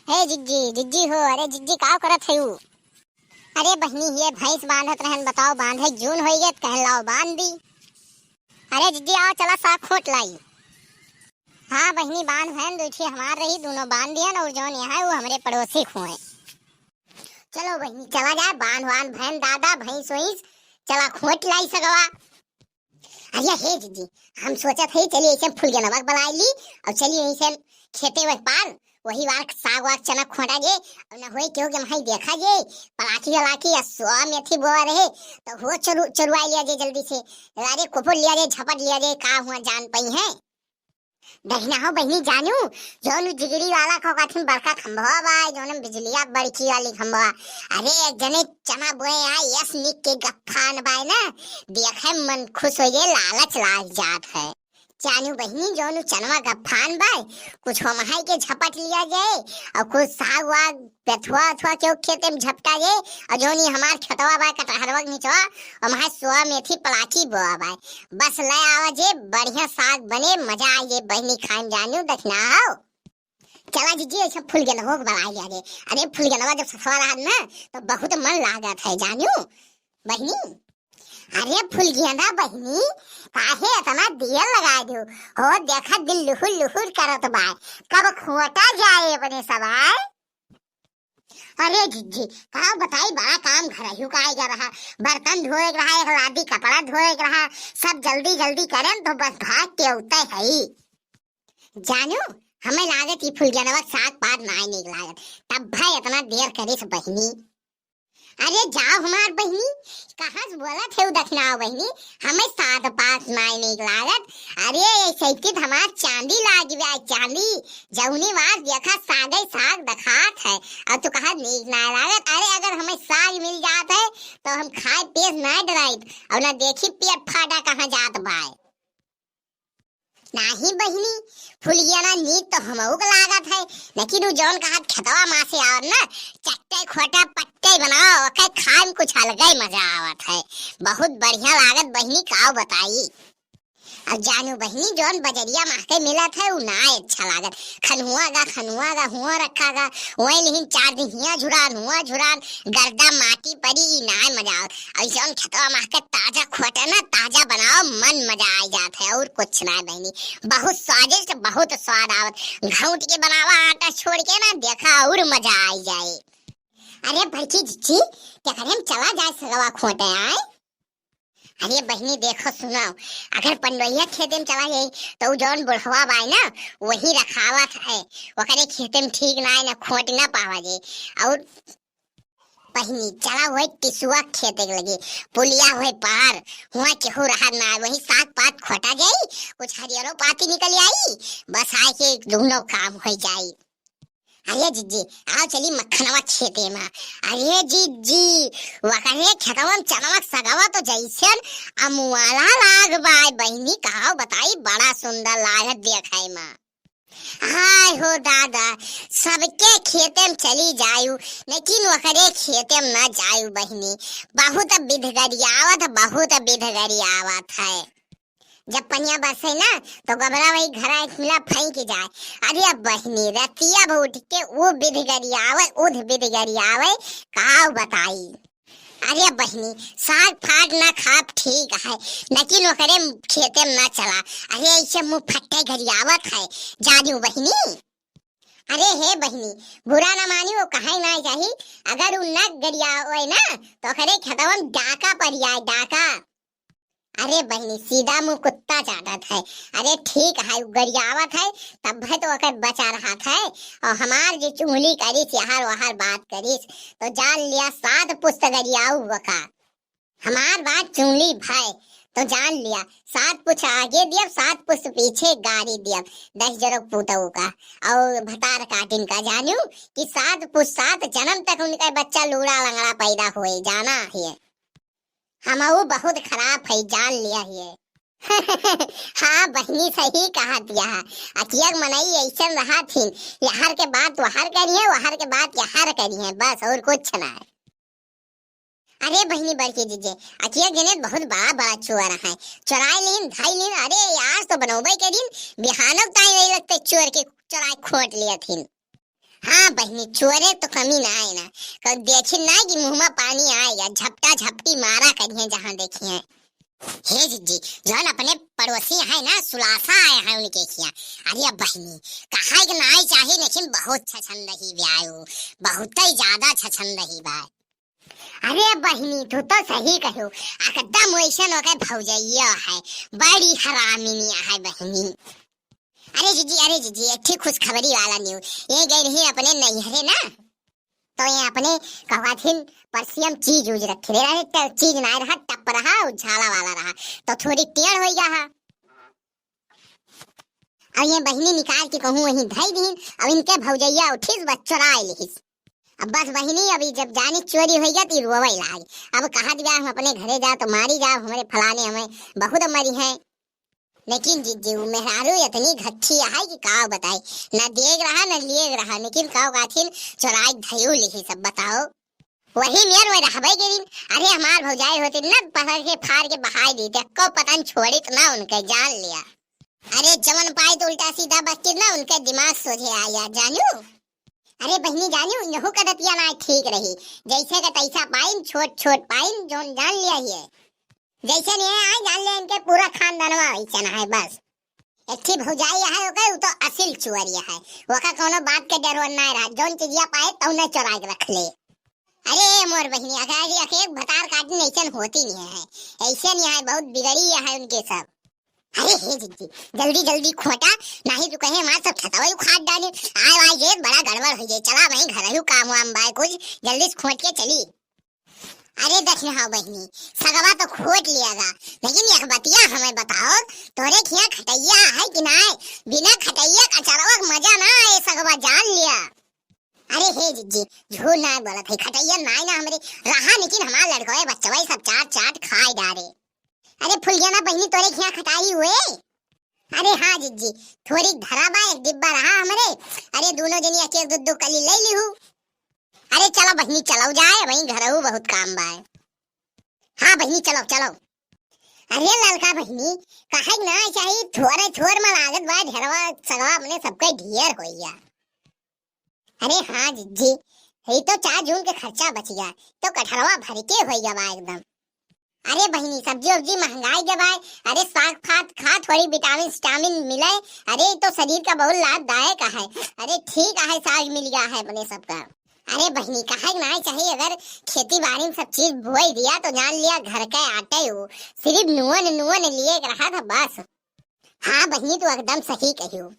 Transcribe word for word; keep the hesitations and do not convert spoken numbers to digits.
हे जिज्जी, जिज्जी हो, अरे जिज्जी, का करत है उ? अरे बहिनी, ये भैंस बांधत रहन, बताओ, बांधे जून होई गए, त कहन लाओ बांध दी। अरे जिज्जी, आओ, चला साग खोट लाई। हाँ बहिनी, बांध भैन दुइ ठे हमार रही, दोनों बांध दिहन, और जौन यहाँ है, वो हमरे पड़ोसी खुए। चलो बहिनी, चला जाए, बांध वांध भैन दादा, भैंस वैंस, चला खोट लाई सगवा। अरे हे जिज्जी, हम सोचत हई, चली ऐसे फुलगेनवा के बलाई ली, और चली ऐसे खेते वह पार, वही वार साग वाग चना खोटा जे, और न होई केहू के माई देखा जे, पलाकी वलाकी या सोआ मेथी बोआ रहे, तो हो चरु-, चरुआ लिया जे जल्दी से। अरे कोपो लिया जे, झपट लिया जे, का हुआ जान पई है। देखना हो बहिनी जानू, जौन जिगरी वाला को कथिन बड़का खंभवा बा, जौन बिजलिया बड़की वाली खंभवा। अरे एक जने चना बोए आ, यस निक के गफान बाय ना, देखे मन खुश हो जाए, लालच लाग जात है। जानू बहिनी, जौन चनवा गफान बाय, कुछ हमहाई के झपट लिया जाए, और कुछ साग वाग, पेथुआ अथुआ केहू खेते में झपटा जाए, और जौन ई हमार खेतवा बाय, कटहरवा के निचवा, हमहाई सोआ मेथी पलाकी बोआ बाय। बस ले आवा जे, बढ़िया साग बने, मजा आई जे बहिनी खाए में जानू, देखना हो। चला जिज्जी, ऐसे फुलगेनवा के बलाई लिया जे। अरे फुलगेनवा जब सथवा रहत ना, तो बहुत मन लागत है जानू बहिनी। अरे फुलगेना बहिनी, काहे इतना देर लगा दियो? हो देखा, दिल लुहुर लुहुर करत बा, कब खोटा जाए अपने सवाय। अरे जिज्जी, का बताई, बड़ा काम घरहियो का आइगा रहा, बर्तन धोए के रहा, एक लादी कपड़ा धोए के रहा, सब जल्दी जल्दी करेन तो बस भाग के उते हई। जानू, हमें लागत ई फुलगेनवा के साग पात नाय नीक लागत, तब भाई इतना देर करिस बहिनी। अरे जाओ हमार बहिनी, कहाँ से बोलत है उ दखिनाव बहिनी, हमें साग पात नाय नीक लागत। अरे ऐसे की तो हमार चांदी लागी बा, चांदी, जौनी वार देखा सागे साग दखात है, और तू कहा नीक नाय लागत। अरे अगर हमें साग मिल जात है तो हम खाए पेट नाय डराइत, और ना देखी पेट फाटा कहाँ जात बाय। नाही बहिनी, फुलगेना नीक तो हमहू के लागत है, लेकिन उ जौन कहत खेतवा मा से आवत ना, चट्टे खोटा पट्टे बनाओ, ओके खाए में कुछ अलगे मजा आवत है। बहुत बढ़िया लागत बहिनी, काव बताई। अब जानू बहिनी, जौन बजरिया महके मिलत है, उ ना अच्छा लागत। खनुआ गा, खनुआ गा, हुआ रखा गा, वही लिहिन चार दिन हिया झुरान, हुआ झुरान, गर्दा माटी परी, ई नाय मजा आवत। अइसन खेतवा महके ताजा खोटे ना, ताजा बनाओ, मन मजा आई जात है, और कुछ ना बहिनी। बहुत स्वादिष्ट, बहुत स्वाद आवत। घौंट के बनावा आटा छोड़ के ना, देखा और मजा आई जाए। अरे बड़की जिज्जी, केकरे हम चला जाए सगवा खोटे आए? अरे बहिनी देखो सुनो, अगर पंडोहिया खेते में चला जाई तो उ जौन बुढ़वा बाय ना, वही रखावत है, ओकरे खेते में ठीक ना है ना, खोट ना पावा जाई। और बहिनी चला वही टिसुआ खेते के लगे, पुलिया वही पार, हुआ केहू रहत ना, वही साग पात खोटा जाई, कुछ हरियरो पाती निकल आई, बस आए के दोनों काम हो जाई। अरे जिज्जी, आओ चली मक्खनवा खेते मा। अरे जिज्जी, वकरे खेतवा में चनवा सगवा तो जैसन अमुआला लाग बाय बहिनी, कहाओ बताई, बड़ा सुंदर लागत देखे मा। हाय हो दादा, सबके खेते में चली जायु, लेकिन वकरे खेते में ना जायु बहिनी, बहुत बिधगरियावत, बहुत बिधगरियावत है। जब पनिया बरसे ना, तो गोबरा वही घरा एक मिला फेंक जाए। अरे अब बहिनी, रतिया भर उठ के उ बिध गरियावे, उध बिध गरियावे, काव बताई। अरे अब बहिनी, साग फाग ना खाब ठीक है, लेकिन ओकरे खेते में ना चला। अरे ऐसे मुंह फट्टे गरियावत है, जानियो बहिनी। अरे हे बहिनी, बुरा ना मानी, वो कहे ना चाही, अगर उ ना गरियावे ना, तो ओकरे खेतवा में डाका पड़ जाए, डाका। अरे बहिनी, सीधा मुंह कुत्ता चाटत है। अरे ठीक है, उ गरियावत है, तब है तो ओकर बचा रहत है। और हमार जे चुगली करिस, यहर वहर बात करिस, तो जान लिया सात पुस्त गरियाऊ वका। हमार बात चुगली भय, तो जान लिया सात पुस्त आगे दियब, सात पुस्त पीछे गारी दियब। दस जरो पूतऊ का और भतार काटिन का जानू कि सात पुस्त सात जन्म तक उनका बच्चा लूड़ा लंगड़ा पैदा होए, जाना है। हमहू बहुत खराब है, जान लिया है। हाँ बहिनी, सही कहा दिया है। अकिया के मनई ऐसन रहा थीन, यहर के बात वहर करी है, वहर के बात यहर करी है, बस और कुछ ना है। अरे बहिनी बड़की जिज्जे, अकिया के जने बहुत बड़ा बड़ा चोर है, चोराई लीन, धाई लीन। अरे आज तो बनौबे करीन, बिहानक ताई वही लगते चोर के चोराई खोट लिया थीन। हाँ बहिनी, चोरे तो कमी ना आए ना, कब देखी ना कि मुँह में पानी आए या झपटा झपटी मारा करिए जहाँ देखिए। हे जिज्जी, जौन अपने पड़ोसी है ना, सुलासा आए हैं उनके खिया। अरे बहिनी, कहा कि नाई चाही, लेकिन बहुत छछन रही बा उ, बहुत ही ज्यादा छछन रही बा। अरे बहिनी, तू तो सही कहो, एकदम वैसन ओके भौजैया है, बड़ी हरामिनिया है बहिनी। अरे जिज्जी, अरे जिज्जी, एक ठे खुशखबरी वाला news। ये गए रही अपने नैहरे ना, तो ये अपने कहवाथिन परसियम चीज उज रखे रहे, तो चीज ना रहा, टप रहा, उजाला वाला रहा, तो थोड़ी टेढ़ हो गया है। अब ये बहिनी निकाल के कहूँ वहीं धई दीन, अब इनके भौजैया उठिस, बस चोराए लिहिस। अब बस बहिनी, अभी जब जानी चोरी हो गया, तो रोवे लाग। अब कहा दिया, हम अपने घरे जा तो मारी जा, हमारे फलाने हमें बहुत मरी हैं। लेकिन जिज्जी, वो मेहरारू इतनी घट्ठी है कि का बताई, ना देग रहा, ना लिएग रहा, लेकिन का काथिन चोराई धयू लिहिस, सब बताओ। वही मेर वही रहबे करिन। अरे हमार भौजाई होती न पकड़ के फाड़ के बहाई देते, को पता न छोड़ित ना उनके, जान लिया। अरे जवन पाई तो उल्टा सीधा बकती ना, उनके दिमाग सोझे आया, जानू। अरे बहिनी जानू, यहू कदतिया ना ठीक रही, जैसे का तैसा पाइन, छोट छोट पाइन, जौन जान लिया ये। जैसे नहीं है, जान लिया इनके पूरा खानदानवा वैसन है बस। एक ठे भौजाई है ओकर, उ तो असिल चुअरिया है, ओका कोनो बात के डर वर ना रहा, जौन चीजिया पाए तौने चोरा के रख ले। अरे मोर बहिनी, अगर एक भतार काटनी ऐसन होती नहीं है, ऐसे नहीं है, बहुत बिगड़ी है उनके सब। अरे हे जिज्जी, जल्दी जल्दी खोटा, नहीं तो कहे हमार सब खेतवा उखाड़ डाले। आए आए ये बड़ा गड़बड़ हो जाए, चला वहीं घर काम वाम बाय कुछ, जल्दी से खोट के चली। अरे दखिन हाँ बहिनी, सगवा तो खोट लिया गा, लेकिन एक बतिया हमें बताओ, तोरे खिया खटैया है कि नाय? बिना खटैया का चरवा के मजा ना आए, सगवा जान लिया। अरे हे जिज्जी, झूठ ना बोलत है, खटैया नाय ना हमरे रहा, लेकिन हमार लड़कवे बच्चवा सब चाट चाट खाए डारे। अरे फुलगेना बहिनी, तोरे खिया खटाई हुए? अरे हाँ जिज्जी, थोड़ी धरा बा, एक डिब्बा रहा हमरे। अरे दोनों जनी एक एक दो दो कली ले लिहू। अरे चलो बहिनी, चलो जाए, वहीं घरहू बहुत काम बाय। हाँ बहिनी, चलो चलो। अरे ललका बहिनी, कहे ना चाही, थोड़े थोड़ में लागत बा, ढेरवा सगवा अपने सबके ढेर होइया। अरे हाँ जिज्जी, यही तो चार जून के खर्चा बच गया, तो कटहरवा भर के होइया बा एकदम। अरे बहिनी, सब्जी उब्जी महंगाई के बाय, अरे साग खात खात थोड़ी विटामिन सिटामिन मिले, अरे तो शरीर का बहुत लाभदायक है। अरे ठीक है, साग मिल गया है अपने सबका। अरे बहिनी, कहे ना चाही, अगर खेती बाड़ी में सब चीज बोई दिया तो जान लिया घर के आटे हो, सिर्फ नून नून लिए के रहा था बस। हाँ बहिनी, तू एकदम सही कही हो।